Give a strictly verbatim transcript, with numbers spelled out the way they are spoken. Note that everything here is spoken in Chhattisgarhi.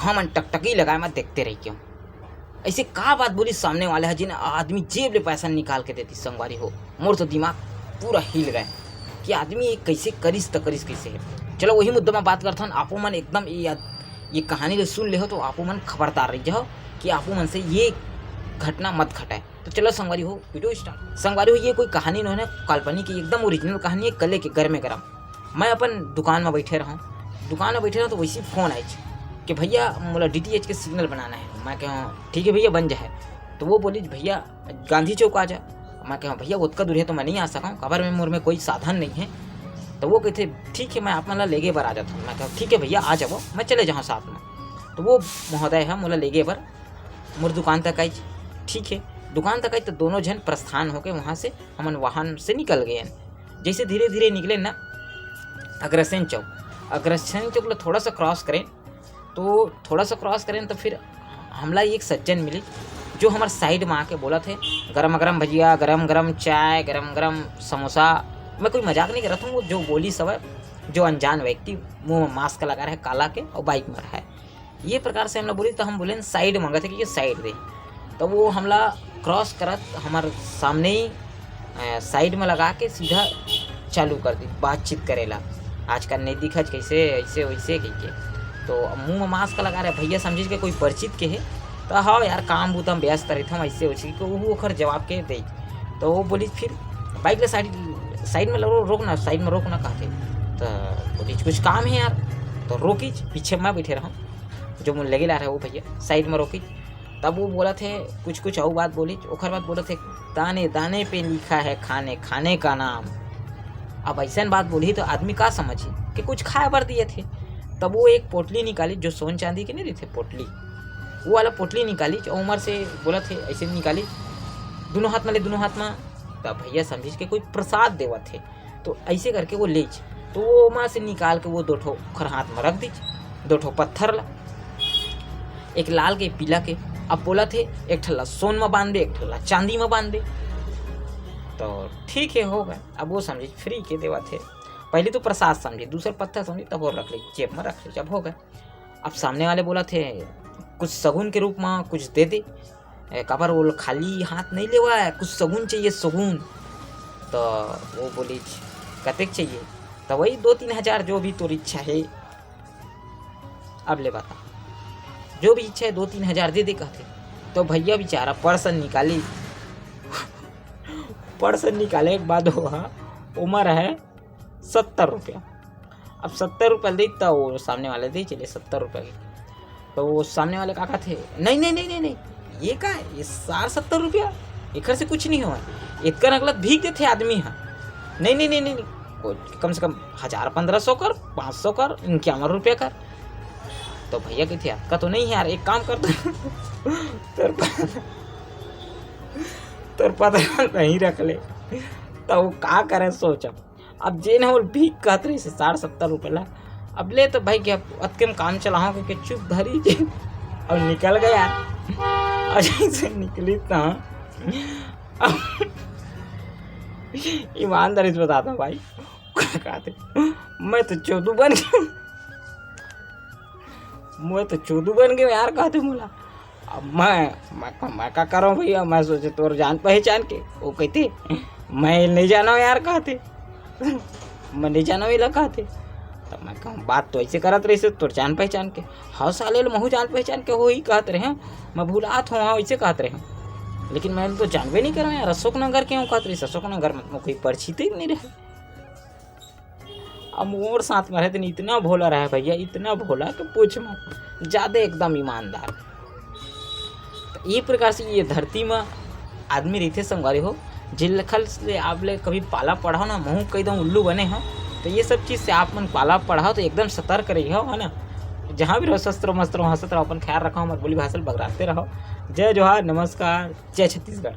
हमन टकटकी लगाए म देखते रह गेन। ऐसे का बात बोली सामने वाले ह, जेन आदमी जेब ले पैसा निकाल के देती संगवारी हो। मोर तो दिमाग पूरा हिल गए कि आदमी ये कैसे करिस त करिस कैसे है। चलो वही मुद्दा में बात करथन, आपो मन एकदम ये, ये कहानी ले सुन ले हो तो आपो मन खबरदार रह जाओ कि आपो मन से ये घटना मत घटाए। तो चलो संगवारी हो, वीडियो स्टार्ट। संगवारी हो, ये कोई कहानी नोहे, काल्पनिक, एकदम ओरिजिनल कहानी है, कले के गरमे गरम। मैं अपन दुकान में बैठे रहूँ, दुकान में बैठे रहूँ तो वैसे फोन आइच कि भैया मोला डीटीएच के सिग्नल बनाना है। मैं कहूँ ठीक है भैया बन जाए। तो वो बोली भैया गांधी चौक आ जा। मैं कहूँ भैया ओतका दूर है तो मैं नहीं आ सकूँ, काबर में मोर में कोई साधन नहीं है। तो वो कहते ठीक है मैं आप मन ला लेगे बर आ जाता हूँ। मैं कहूँ ठीक है भैया आ जाओ, मैं चले जाऊँ साथ में। तो वो महोदय है मोला लेगे बर मोर दुकान तक आइच। ठीक है, दुकान तक आइच तो दोनों झन प्रस्थान होके वहाँ से हमन वाहन से निकल गए। जैसे धीरे धीरे निकले ना अग्रसेन चौक, अग्रसेन चौक ला थोड़ा सा क्रॉस करें तो थोड़ा सा क्रॉस करें तो फिर हमला एक सज्जन मिली जो हमारे साइड में आके बोला थे गरम गरम भजिया, गरम गरम चाय, गरम गरम समोसा। मैं कोई मजाक नहीं करता हूँ, वो जो बोली सब है, जो अनजान व्यक्ति मुंह में मास्क लगा रहे काला के और बाइक में रहे, ये प्रकार से हमला बोली तो हम बोले साइड मांगत है कि ये साइड दे। तो वो हमला क्रॉस करत हमारे सामने ही साइड में लगा के सीधा चालू कर दी बातचीत करेला। आजकल नहीं दिखत कैसे ऐसे वैसे कह के। तो अब मुंह में मास्क लगा रहे भैया, समझिस के कोई परिचित के है। तो हाँ यार काम बूता में व्यस्त रहित हम ऐसे वैसे कि वो ओखर जवाब के दे। तो वो बोली फिर बाइक ले साइड साइड में रो, रोक ना, साइड में रोक ना कहते। तो बोली कुछ काम है यार। तो रोकी पीछे मैं बैठे रहा जो मुझे लगे ला रहा है वो भैया साइड में रोकी। तब वो बोला थे कुछ कुछ और बात बोली, ओखर बाद बोला थे दाने दाने पे लिखा है खाने खाने का नाम। अब ऐसा बात बोली तो आदमी का समझी कि कुछ खाए बर दिए थे। तब वो एक पोटली निकाली जो सोन चांदी के नहीं रही थे पोटली, वो वाला पोटली निकाली जो उमर से बोला थे ऐसे निकाली दोनों हाथ में ले दोनों हाथ में। तब भैया समझिस के कोई प्रसाद देवत है। तो ऐसे करके वो लेच तो वो ओमा से निकाल के वो दो ठो ओखर हाथ में रख दीच, दो ठो पत्थर ला, एक लाल के पीला के। अब बोला थे एक ठला सोन में बांध दे, एक ठला चांदी में बांध दे। तो ठीक है हो गए। अब वो समझे फ्री के देवा थे, पहले तो प्रसाद समझे, दूसर पत्थर समझे, तब वो रख ले जेब में रख ले, जब हो गए। अब सामने वाले बोला थे कुछ सगुन के रूप में कुछ दे दे, काबर वो खाली हाथ नहीं लेवा है, कुछ सगुन चाहिए सगुन। तो वो बोली कतेक चाहिए? तो वही दो तीन हजार जो भी तोर इच्छा है। अब ले बता जो भी इच्छा है दो तीन हजार दे दे कहते। तो भैया बेचारा पर्सन निकाली, पर्सन निकाले के बाद वो हाँ उमर है सत्तर रुपया। अब सत्तर रुपया दे तो वो सामने वाले दे चले सत्तर रुपया के। तो वो सामने वाले का कहते नहीं नहीं नहीं नहीं नहीं, ये का है, ये सार सत्तर रुपया, एकर से कुछ नहीं हुआ। इतका नकलत भीख देते आदमी हाँ। नहीं नहीं नहीं नहीं, कम से कम हजार पन्द्रह सौ कर, पाँच सौ कर, इक्यावन रुपया कर। तो भैया कहते आपका तो नहीं है यार, एक काम कर दो तेरे पा- तेरे पता नहीं रख ले। तो वो का करे सोच। अब अब जेन हमर भीख कहत रहिस साठ सत्तर रुपये ला, अब ले तो भाई के अब अतके में काम चलाहूँ के चुप धरी के और निकल गया। और जैसे निकली तो ईमानदारी से बताता हूँ भाई, कहते मैं तो चोदू बन गया, मैं तो चोदू बन गया यार, कहते मोला। अब मैं मैं मैं का करूँ भैया, मैं सोचे तोर जान पहचान के। वो कहते मैं नहीं जाना यार, कहते मैं नहीं जाना वाला कहते। तब मैं कहूँ बात तो ऐसे करत रहिस तोर जान पहचान के। हाँ साले लो महू जान पहचान के हो ही कहत रहे, मैं भुलात हूँ हाँ ऐसे कहत रहे, लेकिन मैं तो जानबे नहीं करूँ यार, अशोक नगर के हूँ कहत रहिस, अशोक नगर में कोई परिचित ही नहीं रहे। अब मोर साथ में रहे तो इतना भोला रहे भैया, इतना भोला कि पूछ मत, ज़्यादा एकदम ईमानदार। तो ये प्रकार से ये धरती में आदमी रहिथे संगवारी हो, जिलखल से आप ले कभी पाला पढ़ाओ ना, महू कह दो उल्लू बने हो, तो ये सब चीज़ से आप मन पाला पढ़ाओ तो एकदम सतर्क रही हो, है ना। जहाँ भी रहो शस्त्र मस्त्र वहाँ से अपन ख्याल रखो, हमारे बोली भाषा बगराते रहो। जय जोहार, नमस्कार, जय छत्तीसगढ़।